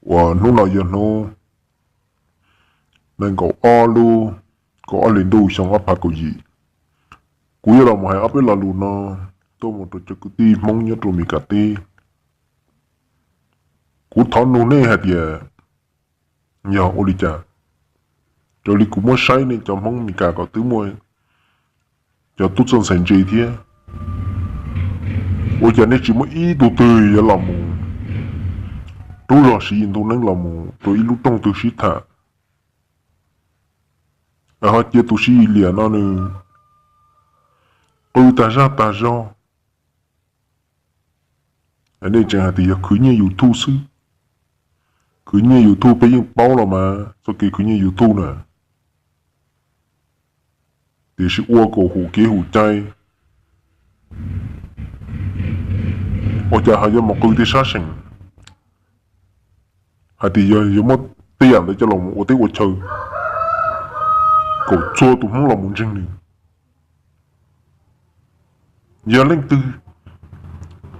uas hnub no yog hnub nees nkaum ob lub kaum ob hlis ntuj xyoo ob phav kaum yim. Kuv yuav los mus hais ob peb lo lus no tuaj mus rau cov kwv tij Hmoob nyob rau Mes Kas teb. Kuv thov nug nej hais tias yog ua li cas, raws li kuv muab saib nej cov Hmoob Mes Kas kom twb muaj cov tub txawj ntxhais ntse thiab, ua cas nej tsis muaj ib tug twg yuav los mus rub zog Siv Yis Ntuj Neeb los mus rau ib lub rooj twg sib tham, ho cia tus Siv Yis Liam no nws qw tag zaj tag zog. Nej tseem hais tias yog khwv nyiaj YouTube xwb. Khwv nyiaj YouTube peb yeej paub los mas txoj kev khwv nyiaj YouTube na, tiam sis ua kom hum kev hum cai, ua cas ho yuav mus qw tej sab seem hais tias yog yuav muab tej yam ntawd coj los ua teb ua chaw kom txhua tus Hmoob los mus ntseeg nws. Yog leej twg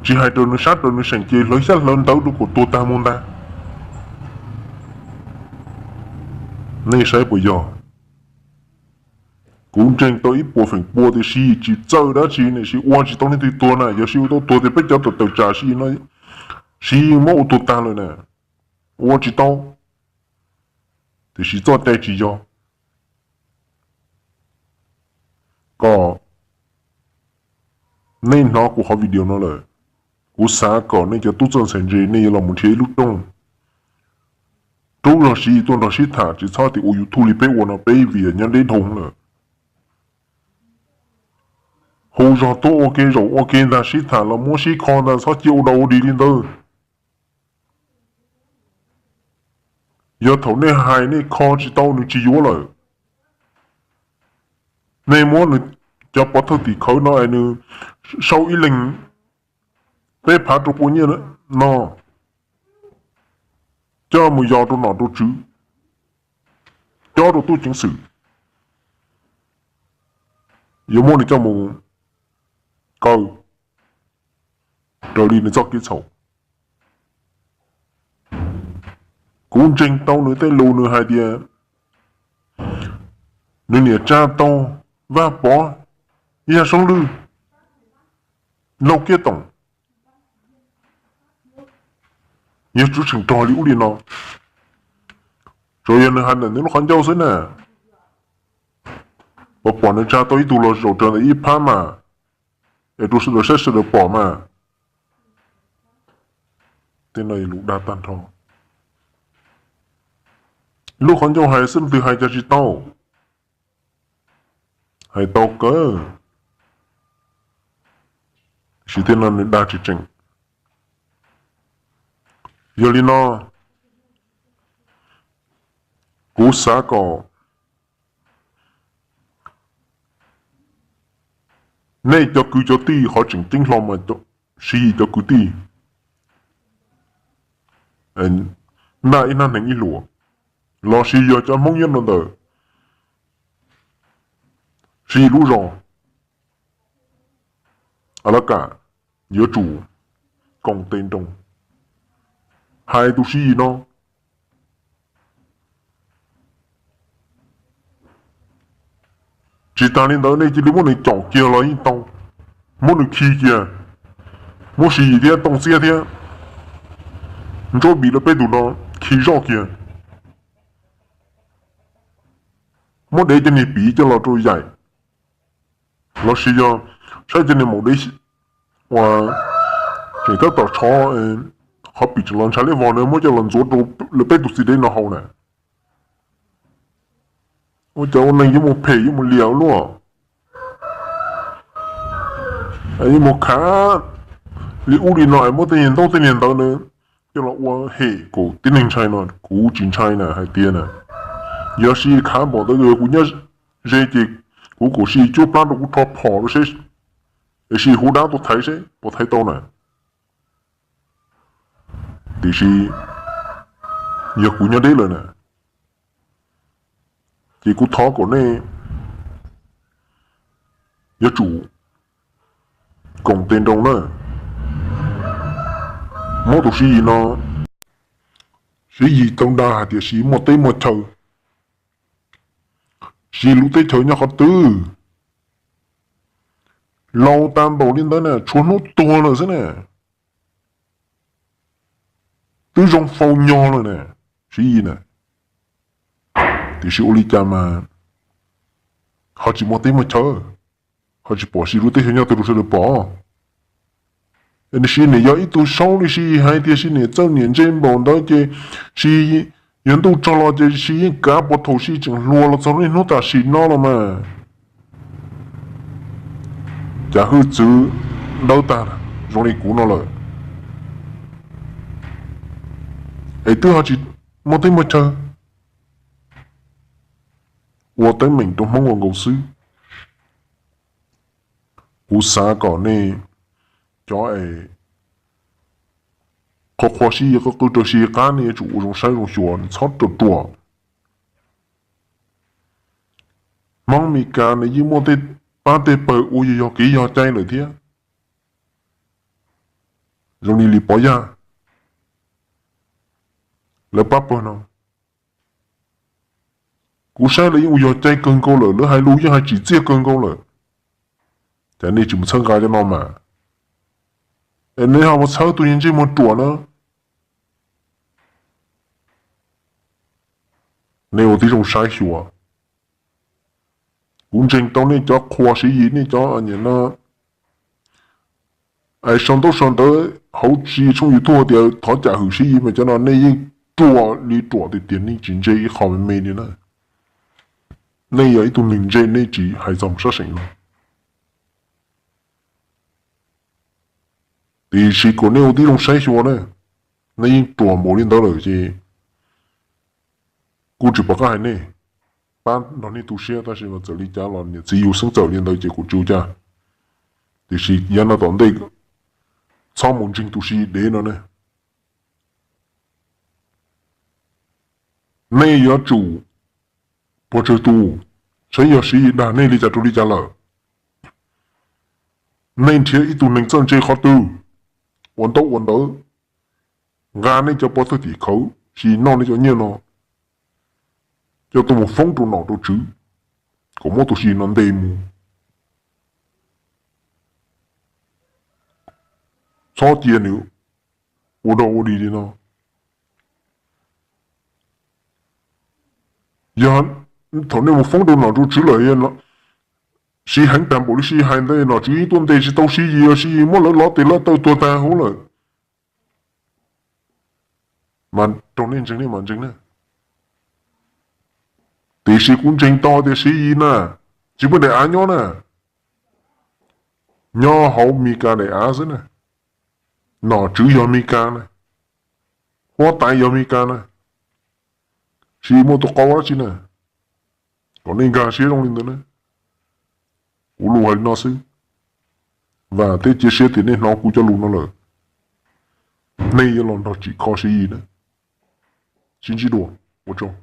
tsis hais raws nws sab raws nws seem ces hlawv xyab hlawv ntawv rau kom tuag tag mus ntag. Nej saib puas yog? Kuv ntseeg tau ib puas feem pua tias Siv Yis tsis txawj dab tsi ne, Siv Yis ua tsis tau leej twg tuag na, yog Siv Yis ua tau tuag tias peb cov tawm tawm tsam Siv Yis no, Siv Yis yeej muab ua tuag tag lawm na, ua tsis tau. Tiam sis txoj cai tsis yog. Kom nej hnov kuv qhov video no lawm, kuv xav kom nej cov tub txawj ntxhais ntse nej yuav los mus nrhiav ib lub rooj, rub zog Siv Yis tuaj nrog sib tham, tsis txhob tias ua YouTube li peb ua no peb vias nyob deb dhau lawm. Hu zog tuaj ua ke zaum ua ke ntag, sib tham los muab sib kho ntag, txhob cia ua dog ua dig li ntawd. Yog thaum nej hais nej kho tsis tau nws tsis yuav lawm. Nej muab nws cov pov thawj tim khawv no es nws sau ib leeg peb phav rau pua nyiaj no coj mus yos rau nom rau tswv, cob rau tub ceev xwm, yuav muab nws coj mus kaw raws li nws txoj kev txhaum. Kuv ntseeg tau nws tej lus, nws hais tias nws niam tsa tau Vaj Pov, Yaj Soob Lwj, Lauj Kiab Toom, yog tsuv tseem rog li ub li no. Tsuas yog nws hais ntawm nws lub qhov ncauj xwb na. Pom pom nws tsa tau ib tug los zaum raws ntawm ib phab mas, es rau sawv daws saib sawv daws pom mas. Tej no lus dag tag nrho. Lub qhov ncauj hais xwb leej twg hais cas tsis tau. Hais tau kawg, tiam sis tej no nws dag tsis tseem. Yog li no, kuv xav kom nej cov kwv cov tij qhov tseem ceeb hlo mas Siv Yis cov kwv tij, ntaj ib hnab hneev ib hluas, los sis yog cov Hmoob nyob rau ntawm Siv Yis lub zos Alaska, yuav tsum koom tes nroos hais tus Siv Yis no. Tsis tas li ntawd nej cia li muab nws caum kiag los yeej tau, muab nws khi kiag, muab Siv Yis thiab Tooj Txiab thiab Ntsuab Npis lawv peb tug no khi zoj kiag, muab dev cov niag piv coj los rau yaim, los sis yog saib cov niag maum dev uas tseem tab tom tshov qhov pim tseem los ntshav liab vog na muab coj los ntxuav rau lawv peb tus txiv dev no haus na. Ua cas ua neeg yuav mus phem yuav mus liam ua luaj, yuav mus khav li ub li no es muab tej niag ntaub tej niag ntawv na coj los ua hem kom tib neeg ntshai no kuv tsis ntshai na hais tias na. Yog Siv Yis khav npaum ntawd kuv nyob ze ces kuv kom Siv Yis cuab plab rau kuv rho phom rau seb, es Siv Yis hu dab tuaj thaiv seb puas thaiv tau na. Tiam sis yog kuv nyob deb lawm na, ces kuv thov kom nej yuav tsum koom tes nroos na, muab tus Siv Yis no, Siv Yis tau dag hais tias Siv Yis muaj teb muaj chaw, Siv Yis lub teb chaws nyob qhov twg? Laus tas npaum li ntawd na, tshuav hnub tuag lawm xwb na, twb zoo faus nyog lawm na, Siv Yis na. Tiam sis ua li cas mas ho tsis muaj teb muaj chaw, ho tsis pom Siv Yis lub teb chaws nyob twg rau sawv daws pom? Tiam sis nim yog ib tug saub li Siv Yis hais tias Siv Yis niam txawj niam ntse npaum ntawd ces Siv Yis yuav ntuj tsaug los ces Siv Yis yeej kav puas thaum Siv Yis tseem hluas los txog niaj hnub tam sim no los mas. Cas hwj txwv dawb tag zoo li kuv no lawm, es twb ho tsis muaj teb muaj chaw. Ua teeb meem rau Hmoob ua nkaus xwb. Kuv xav kom nej cov es qhuas qhuas Siv Yis, qw qw rau Siv Yis qab, nej yuav tsum ua zoo saib zoo xyuas, txhob ruam ruam. Hmoob Mes Kas nws yeej muaj tej pab tej pawg ua yog kev yog cai lawm thiab. Zoo li Lis Pov Yaj, lawv pab pawg no, kuv saib lawv yeej ua yog cai kawg nkaus lawm, lawv hais lus yeej hais tsim txiaj kawg nkaus lawm. Cas nej tsis mus txhawb nqa cov no mas, es nej ho mus txhawb tus niag ntsej muag ruam na? Nej ua tib zoo saib xyuas. Kuv ntseeg tau nej cov qhuas Siv Yis, nej cov niam no es sau ntaub sau ntawv hauv tsis tshooj YouTube tias thov cam hwm Siv Yis mas cov no nej yeej ruam li ruam tiag tiag, nej tsis ntse ib qho me me li na. Nej yog ib tug neeg ntse nej tsis hais txog sab seem no. Tiam sis kom nej ua tib zoo saib xyuas na, nej yeej ruam npaum li ntawd lawm ces kuj tsis pom qab hais nej, pab nrog nej tu siab, tab sis mas txawm li cas los niam txiv yus xeeb txawm li ntawd ces kuv tsis ua cas. Tiam sis yav no tom ntej txhob mus ntseeg tus Siv Yis dev no ne. Nej yuav tsum puas tsawg tus, saib yog Siv Yis dag nej li cas rau li cas lawm. Nej nrhiav ib tug neeg txawj ntse qhov twg, ua ntaub ua ntawv, nqa nej cov pov thawj tim khawv, Siv Yis noj nej cov nyiaj no, coj tuaj mus foob rau nom rau tswv, kom muab tus Siv Yis no ntes mus. Txhob cia nws ua dog ua dig li no. Yog thaum nej mus foob rau nom rau tswv lawm, Siv Yis heev tag npaum li Siv Yis hais ntawd, nom tswv yeej tuaj ntes tsis tau Siv Yis, Siv Yis muab lawv lov tes lawv taw tuag tag huv lawm. Mas raug nej ntseeg nej mam ntseeg na. Tiam sis kuv ntseeg tau tias Siv Yis na, tsis muaj daim av nyob na, nyob hauv Mes Kas daim av xwb na, nom tswv yog Mes Kas na, huab tais yog Mes Kas na, Siv Yis muaj tus qau dab tsi na, kom nej nkag siab zoo li ntawd na. Kuv lus hais li no xwb, vam thiab cia siab tias nej hnov kuv cov lus no lawm, nej yuav los nrog tsim kho Siv Yis na. Sib ntsib dua, ua tsaug.